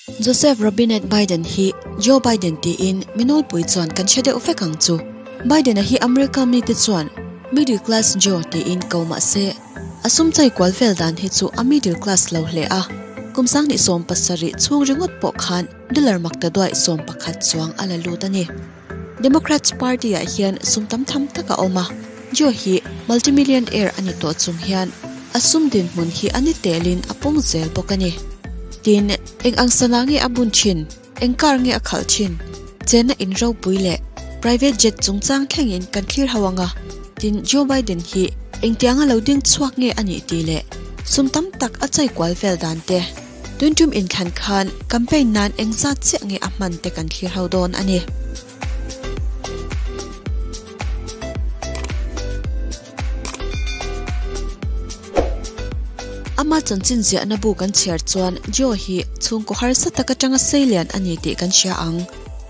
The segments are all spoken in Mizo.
Joseph Robinette Biden hi Joe Biden tiin mi nawlpui chuan kan hre deuh vek ang chu. Biden-a hi America mite chuan Middle Class Joe tiin ko mah se, a sum chai kual vel dan hi chu a middle class lo hle a. Kum 2017 chhung ringawt pawh khan dollar makta duaih 11 chuang a la lut a ni. Democrats Party-ah hian sum tam tham tak a awm a, Joe hi multimillionaire a ni tawh chung hian a sum dinhmun hi a ni telin a pung zel bawk a ni. Tin, eng ang sana nge a bun thin, eng car nge a khalh thin, chenna in ropui leh private jet chungchang thlengin kan thlir ho ang a, tin Joe Biden hi engtianga lo ding chhuak nge a nih tih leh sum tam tak a chai kual vel dan te, Tuntum inthlan khan campaign nan engzat chiah nge a hman te kan thlir ho dawn a ni. Ama chanchin ziahna bu kan chhiar chuan Joe hi chhungkaw harsa tak atanga seilian a ni tih kan hria ang.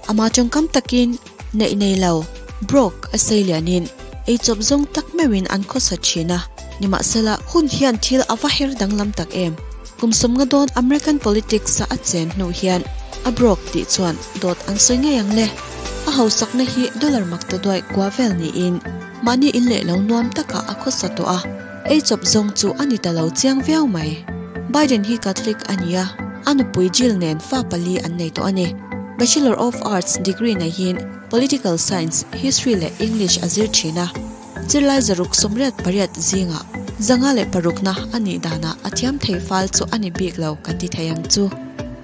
Ama tawngkam takin neih nei lo, broke, a seilianin eichawp zawng tak meuhin an khawsa thin a. Nimahsela, hun hian thil a va her danglam tak em? Kum sawmnga dawn American politics a a chen hnu hian a broke tih chuan dawt an sawi ngei ang le. A hausakna hi dollar mak ta duai kua vel niin mahni in leh lo nuam takah a khawsa tawh a, ei chawp zawng chu a ni ta lo chiang viau mai. Biden hi Catholic a ni a, a nupui Jill nen fa pali an nei tawh a ni. Bachelor of Arts degree neihin Political Science, History leh English a zir thin a. Zirlai zaruk 88 zingah 506na a nih danah a thiam thei fal chu a ni bik lo kan ti thei ang chu.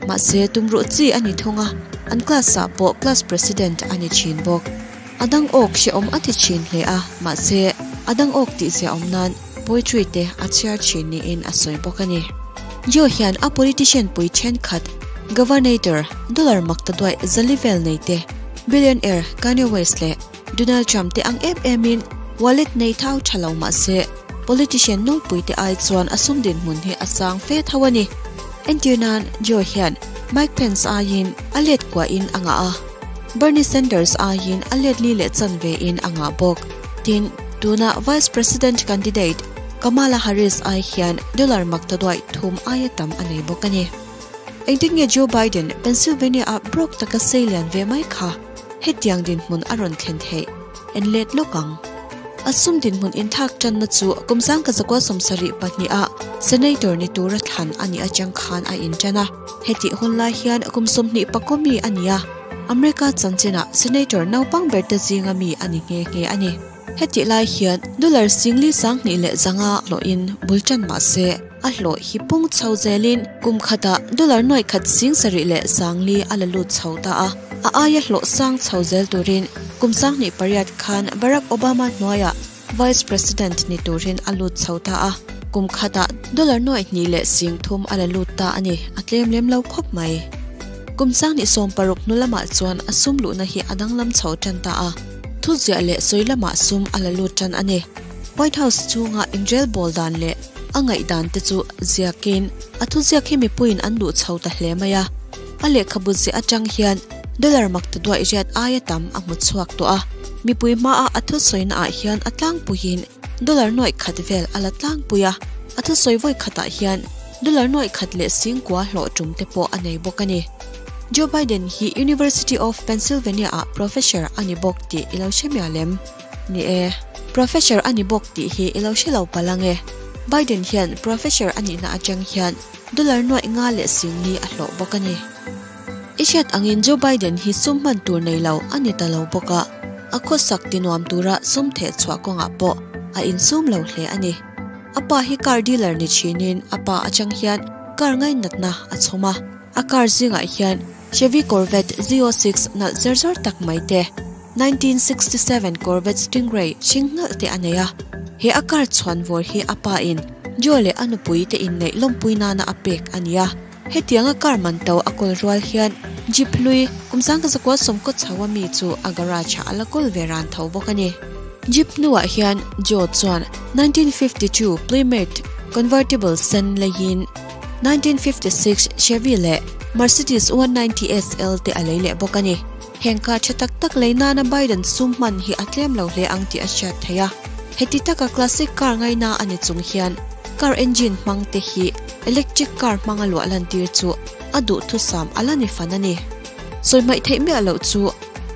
Mahse, tumruh chi a ni thung a, an class ah pawh class president a ni thin bawk. A dang awk hrehawm a ti thin hle a, mahse, a dang awk tih ziahawm nan poetry te a chhiar thin niin a sawi bawk a ni. Joe hian a politician pui thenkhat, Governator, dollar makta duaih zali vel nei te, billionaire Kanye West leh Donald Trump te ang em emin wallet nei thau tha lo mah se, politician nawlpui te ai chuan a sum dinhmun hi a sang fe tho a ni. Entir nan, Joe hian Mike Pence aiin a let kuahin a ngah a, Bernie Sanders aiin a let li leh chanve in a ngah bawk. Tin, tuna Vice President candidate Kamala Harris ai hian dollar makta duaih thum aia tam a nei bawk a ni. Engtin nge Joe Biden Pennsylvania ah broke taka sei lian ve mai kha? Hetiang dinhmun a rawn thlen theih en let lawk ang. A sum dinhmun inthak tanna chu kum 1972 ah Senator ni tura thlan a nih atang khan a intan a. Hetih hun lai hian kum 24 mi a ni a, America chanchinah Senator naupang ber te zinga mi a ni nghe nghe a ni. Hetih lai hian dollar 42,500 hlawhin bul tan mah se, a hlawh hi pung chho zelin kum khatah dollar 1,700,000 a la lut chho ta a. A aia hlawh sang chho zel turin kum 2008 khan Barack Obama hnuaiah Vice President ni turin a lut chho ta a. Kum khatah dollar 2,300 a la lut ta a ni, a tlem lem lo khawp mai. Kum 2016 hnu lamah chuan a sum luhna hi a danglam chho tan ta a. Thu ziah leh sawi lamah sum a la lut tan a ni. White House chhunga inrel bawl dan leh a ngaihdan te chu ziakin a thuziak hi mipuiin an duh chho ta hle mai a. A lehkhabu ziah atang hian dollar makta duaih riat aia tam a hmu chhuak tawh a. Mipui hmaa a thusawina ah hian a tlangpuiin dollar 100 vel a la tlangpui a. A thusawi vawi khatah hian dollar 1,100 hlawh tum te pawh a nei bawk a ni. Joe Biden hi University of Pennsylvania ah professor a ni bawk tih i lo hre mial em? Ni e, professor a ni bawk tih hi i lo hre lo palh ang e. Biden hian professor a nihna atang hian dollar 5,040 a hlawh bawk a ni. I hriat angin Joe Biden hi sum hman tur nei lo a ni ta lo bawk a, a khawsak tinuam tura sum theh chhuah kawngah pawh a insum lo hle a ni. A pa hi car dealer ni thinin a pa atang hian car ngainatna a chhawm a. A car zingah hian Chevy Corvette Z06 nalh zer zawr tak mai te, 1967 Corvette Stingray hring nalh te a nei a. He a car chhuan vawr hi a pa in Joe leh a nupui te inneih lawmpui nana a pek a ni a. Hetianga car man to a kawl rual hian Jeep hlui kum 1990 chho a mi chu a garage ah a la kawl ve ran tho bawk a ni. Jeep hnuah hian Joe chuan 1952 Plymouth convertible sen leiin 1956 Chevy leh Mercedes 190 SL te a lei leh bawk a ni. Heng car tha tak tak lei nana Biden sum hman hi a tlem lo hle ang tih a hriat theih a. Heti taka classic car ngaina a ni chung hian car engine hmang te hi electric car hmanga luah lan tir chu a duhthusam a la ni fan a ni. Sawi hmaih theih miah loh chu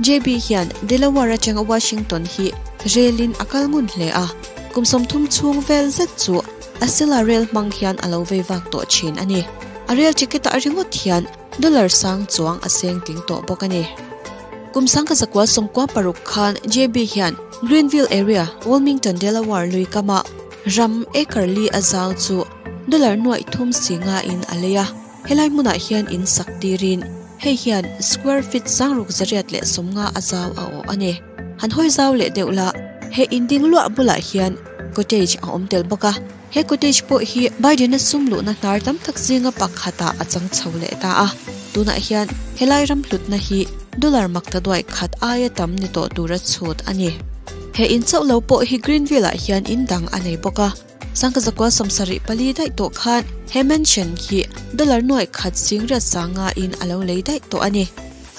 JB hian Delaware atanga Washington hi relin a kal ngun hle a, kum 30 chhung vel zet chu Acela rel hmang hian a lo vei vak tawh thin a ni. A rel ticket ah ringawt hian dollar sang chuang a seng tling tawh bawk a ni. Kum 1996 khan JB hian Greenville area, Wilmington, Delaware lui kama ram acre li a zau chu dollar nuaih thum si nga in a lei a. Helai hmunah hian in sak tirin hei hian square feet 6650 a zau a awh a ni. Han hawi zau leh deuh la, he in ding luah bulah hian cottage a awm tel bawk a. He cottage pawh hi Biden-a sum luhna hnar tam tak zinga pakhatah a chang chho leh ta a. Tunah hian helai ram hlutna hi dollar makta duai khat aia tam ni tawh tura chhut a ni. He in chauh lo pawh hi Greenville-ah hian in dang a nei bawk a. 1974 daih tawh khan he mansion hi dollar nuaih khat singriat sanga in a lo lei daih tawh a ni.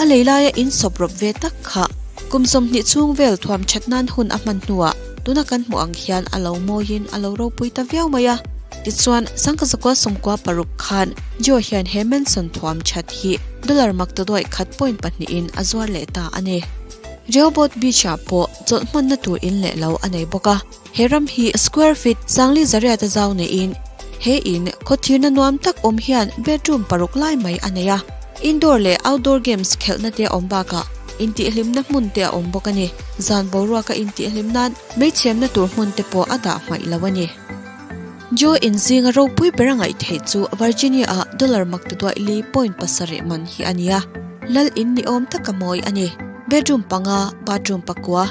A lei laia in sawp rawp ve tak kha kum 20 chhung vel thuam that nan hun a hman hnuah tuna kan hmuh ang hian a lo mawiin a lo ropui ta viau mai a. Tichuan 1996 khan Joe hian he mansion thuam that hi dollar makta duai khat point pahnih in a zuar leh ta a ni. Rehoboth Beach ah pawh chawlh hmanna tur in leh lo a nei bawk a. He ram hi square feet 400 a zau niin he in khawthirna nuam tak awm hian bedroom paruk lai mai a nei a. Indoor leh outdoor games khelhna te a awm bakah intihhlimna hmun te a awm bawk a ni. Zan boruaka intihhlim nan meichhemna tur hmun te pawh a dah hmaih lo a ni. Joe in zinga ropui ber a ngaih theih chu Virginia ah dollar makta duai li point pasarih man hi a ni a. Lal in ni awm taka mawi a ni. Bedroom panga, bathroom pakua,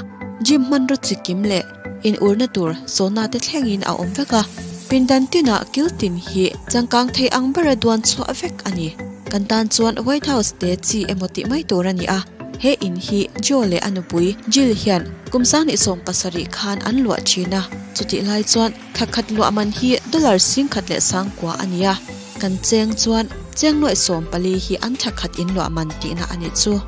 gym hmanraw chikim leh in urna tur sauna te thlengin a awm vek a. Pindan tinah kil tin hi changkang thei ang bera duan chhuah vek a ni. Kan tan chuan White House te chi emaw tih mai tur a ni a. He in hi Joe leh a nupui Jill hian kum 2017 khan an luah thin a. Chutih lai chuan thla khat luah man hi dollar 19,000 a ni a. Kan cheng chuan cheng nuaih 14 hi an thla khat in luah man tihna a ni chu.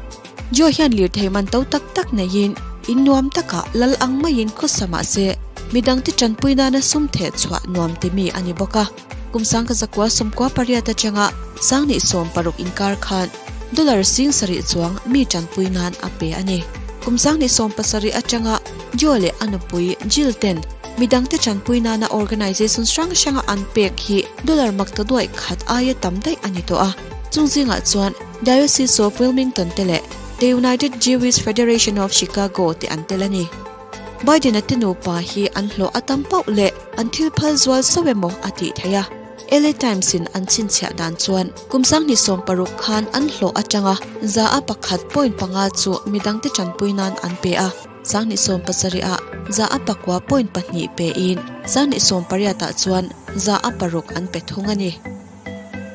Joe hian lir thei man to tak tak neiin in nuam takah lal ang maiin khawsa se midang te tanpui nana sum the chhuah nuam ti mi ani bawk a. Kum 1998 atanga 1960 inkar khan dollar 7,000 chuang mi tanpui nan a pe ani. Kum 1970 atanga Joe leh a nupui Jill ten midang te tanpui nana organization hrang hranga an pek hi dollar makta duai khat aia tam daih ani tawh a. Chung zingah chuan Diocese of Wilmington te leh The United Jewish Federation of Chicago te an tel a ni. Biden a te nupa hi an hlawh a tam pauh leh an thil phal zual so emaw a tih theih a. LA Times in an chhinchhiah dan chuan kum 1960 khan an hlawh atanga za a pakhat point panga chu midang te tanpui nan an pe a. 1970 ah za a pakua point pahnih pe in 1980 ah chuan za a paruk an pe thung a ni.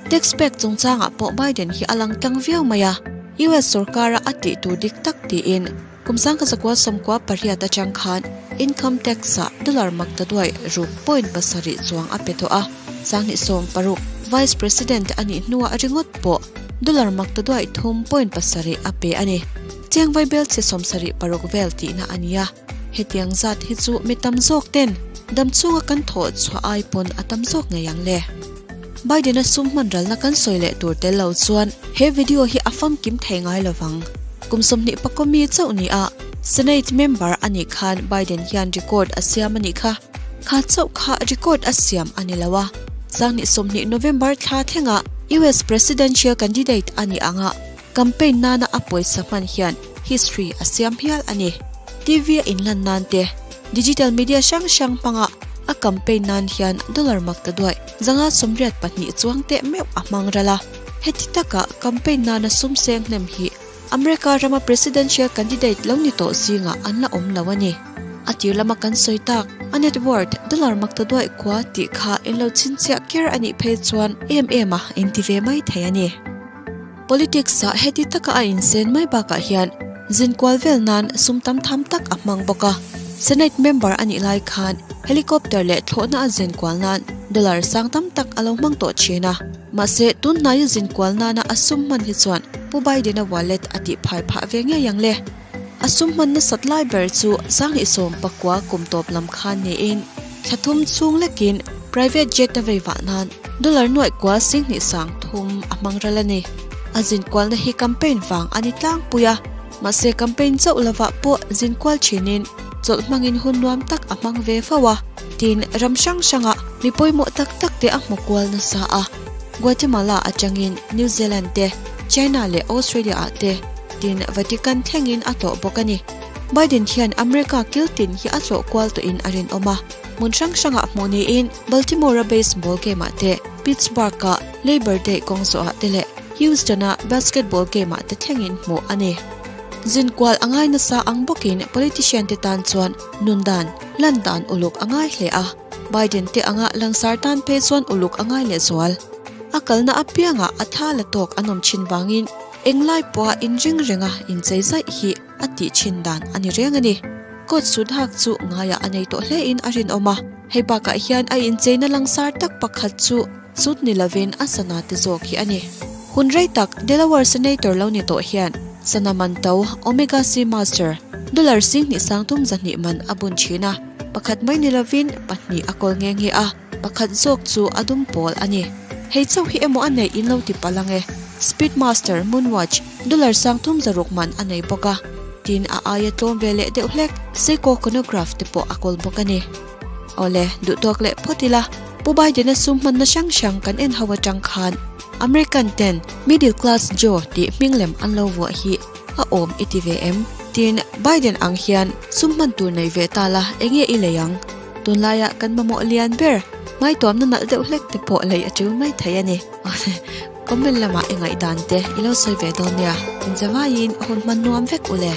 Tax pek chungchangah pawh Biden hi a lang tlang viau mai a. US sorkara a tih tur dik tak tiin kum 1998 atang khan income tax ah dollar makta duai ruk point pasarih chuang a pe tawh a. 1960 Vice President ani hnuah ringawt pawh dollar makta duai thum point pasarih a pe a ni. Cheng vai bel che 76 vel tihna a ni a. Hetiang zat hi chu mi tam zawk ten dam chunga kan thaw chhuah ai pawn a tam zawk ngei ang le. Biden a sum hman ralna kan sawi leh tur tel lo chuan he video hi a famkim thei ngai lovang. Kum 24 mi chauh ni a Senate member ani khan Biden hian record a siam ani kha. Kha chauh kha record a siam ani loa. 2020 November thla thlenga US presidential candidate ani anga campaign nana a pawisa hman hian history a siam hial ani. TV a inlan nan te digital media hrang hrang hmanga a campaign nan hian dollar makta duai 582 chuang te meuh a hmang rala. Heti taka campaign nana sum seng hnem hi America rama presidential candidate lo ni tawh zinga an la awm lo ani. A tir lama kan sawi tak a net worth dollar makta duai kwa tih kha in lo chhinchhiah ker anih phei chuan em em a in ti ve mai thei ani. Politics ah heti taka a insen mai bakah hian zinkual vel nan sum tam tham tak a hmang bawk a. Senate member anih lai khan helicopter leh thlawhna a zinkual nan dollar sang tam tak a lo hmang tawh thin a. Mahse tun hnaia zinkual nana a sum hman hi chuan Pu Biden a wallet a tih phai phah ve ngei ang le. A sum hmanna sat lai ber chu 1990 kum tawp lam khan niin thla thum chhung lekin private jet a vei vah nan Dollar nuaih kua 20,000 a hmang ral a ni. A zin kualna hi campaign vang a ni tlangpui a, mahse campaign chauh lovah pawh zin kual thinin chawlh hmangin hun nuam tak a hmang ve fo a. Tin, ram hrang hrangah mi pawimawh tak tak te a hmu kual nasa a, Guatemala atangin New Zealand te, China leh Australia ah te, tin Vatican thlengin a tlawh bawk a ni. Biden hian America kil tin hi a tlawh kual tawhin a rinawm a. Hmun hrang hrangah hmuh niin Baltimore-a baseball game-ah te, Pittsburgh-a Labor Day kawng zawhah te leh Houston-a basketball game-ah te thlengin hmuh a ni. Zinkual a ngai nasa ang bawkin politician te tan chuan nun dan, lan dan uluk a ngai hle a, Biden te anga langsar tan phei chuan uluk a ngai lehzual. A kalna apiangah a tha la tawk an awm thin vangin englai pawha inring renga inchei zaih hi a tih thin dan a ni reng a ni. Coat suit hak chu ngaiah a nei tawh hlein a rinawm a, hei bakah hian a incheina langsar tak pakhat chu suit ni lovin a sana te zawk hi a ni. Hun rei tak Delaware Senator lo ni tawh hian sana man to Omega Seamaster dollar 23,200 man a bun thin a, pakhat mai ni lovin pahnih a kawl nghe nghe a, pakhat zawk chu a dum pawl a ni. Hei chauh hi emaw a neih in lo ti palh ang e. Speedmaster Moonwatch dollar 36,000 man a nei bawk a, tin a aia tlawm ve leh deuh hlek Seiko Chronograph te pawh a kawl bawk a ni. Awle, duhtawk leh phawt ila, Pu Biden-a sum hmanna hrang hrang kan en ho atang khan American ten Middle Class Joe tih hming lem an lo vuah hi a awm i ti ve em? Tin, Biden ang hian sum hman tur nei ve ta la enge i lei ang? Tunlaia kan mamawh lian ber hmaituamna nalh deuh hlek te pawh lei a ṭil mai thei a ni. Awle, comment lamah i ngaihdan te i lo sawi ve dawn nia. Inzavaiin hun hman nuam vek u le.